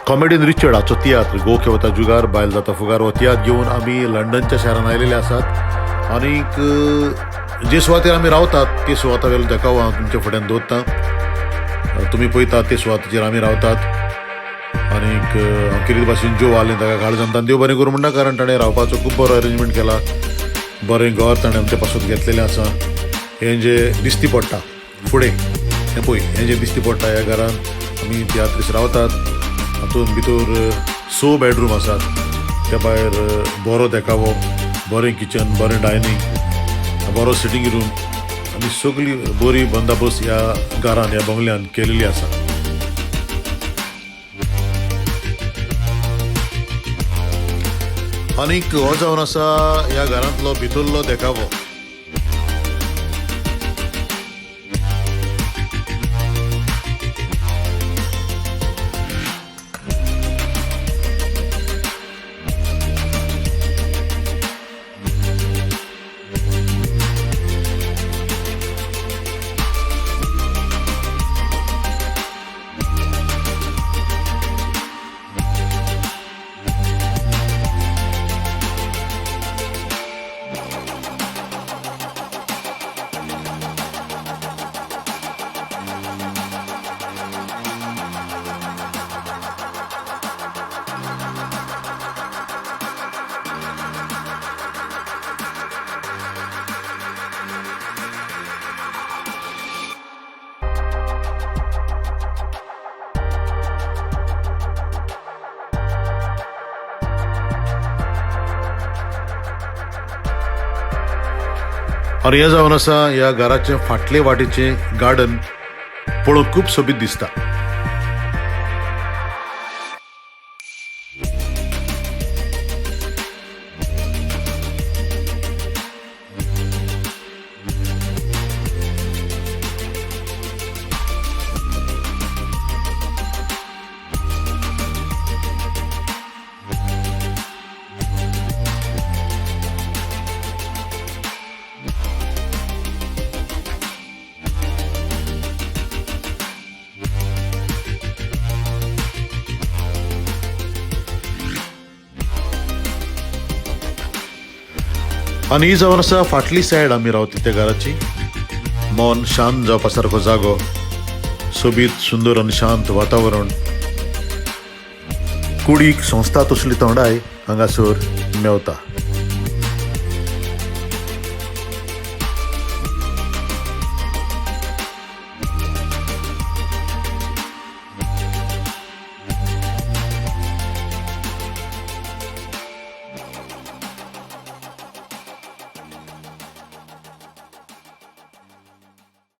Comedian Richard हाचो तियात्र गो खेवता जुगार बायल जाता फुगार हो तियात्र घेवन आमी लंडनच्या शारान आयलेले आसात आनीक जे सुवातेर आमी रावतात ते सुवाता वेलो देखावो हांव तुमच्या फुड्यान दवरतां. तुमी पळयतात ते सुवातेचेर आमी रावतात आनीक हांव कितें भाशेन ज्यो आलें ताका काळजान देव बरें करूं म्हणटा, कारण ताणें रावपाचो खूब बरो अरेंजमेंट केला. बरें घर ताणें आमच्या पासून घेतलेलें आसा. हें जें दिसती पडटा फुडें हें पळय, हें जें दिसती पडटा ह्या घरान आमी तियात्रीस रावतात. हातूंत भितर 6 बेडरूम आसात, त्या भायर बरो देखावो, बरें किचन, बरें डायनींग, बरो सिटींग रूम आनी सगळी बरी बंदोबस्त ह्या घरान ह्या बंगल्यान केलेली आसा. आनीक हो जावन आसा ह्या घरांतलो भितरलो देखावो. आनी हें जावन आसा ह्या घराचें फाटले वाटेचें गार्डन पळोवंक खूब सोबीत दिसता. आनी ही जावन आसा फाटली सायड आमी रावता त्या घराची. मन शांत जावपा सारको जागो, सोबीत सुंदर आनी शांत वातावरण. कुडीक संस्था तसली तोंडाय हांगासर मेवता.